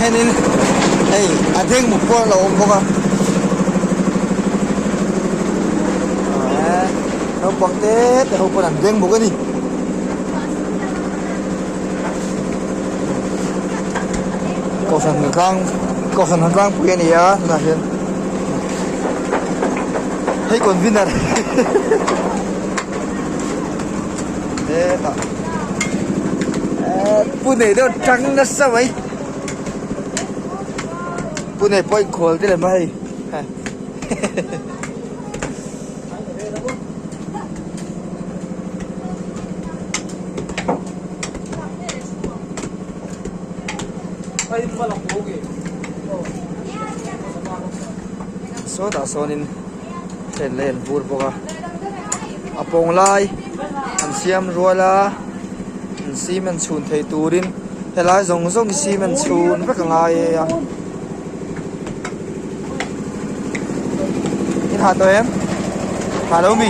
hianin hei a deng muk pawh a lo awm bawk a naupang te te ho pawn an beng bawk a ni. Kohhran tlang kohhran han tlangpui a ni a tunah hian hei convener hetah pu nei deuh tang nasa mai pu nei pawh inkhual te lem a hei. Sawtah sawnin hren lei an vur bawk a a pawng lai an siam rual a an cement chhun thei turin helai zawng zawng hi cement chhun vek a ngai a. In hah tawh em? Hah lo mi?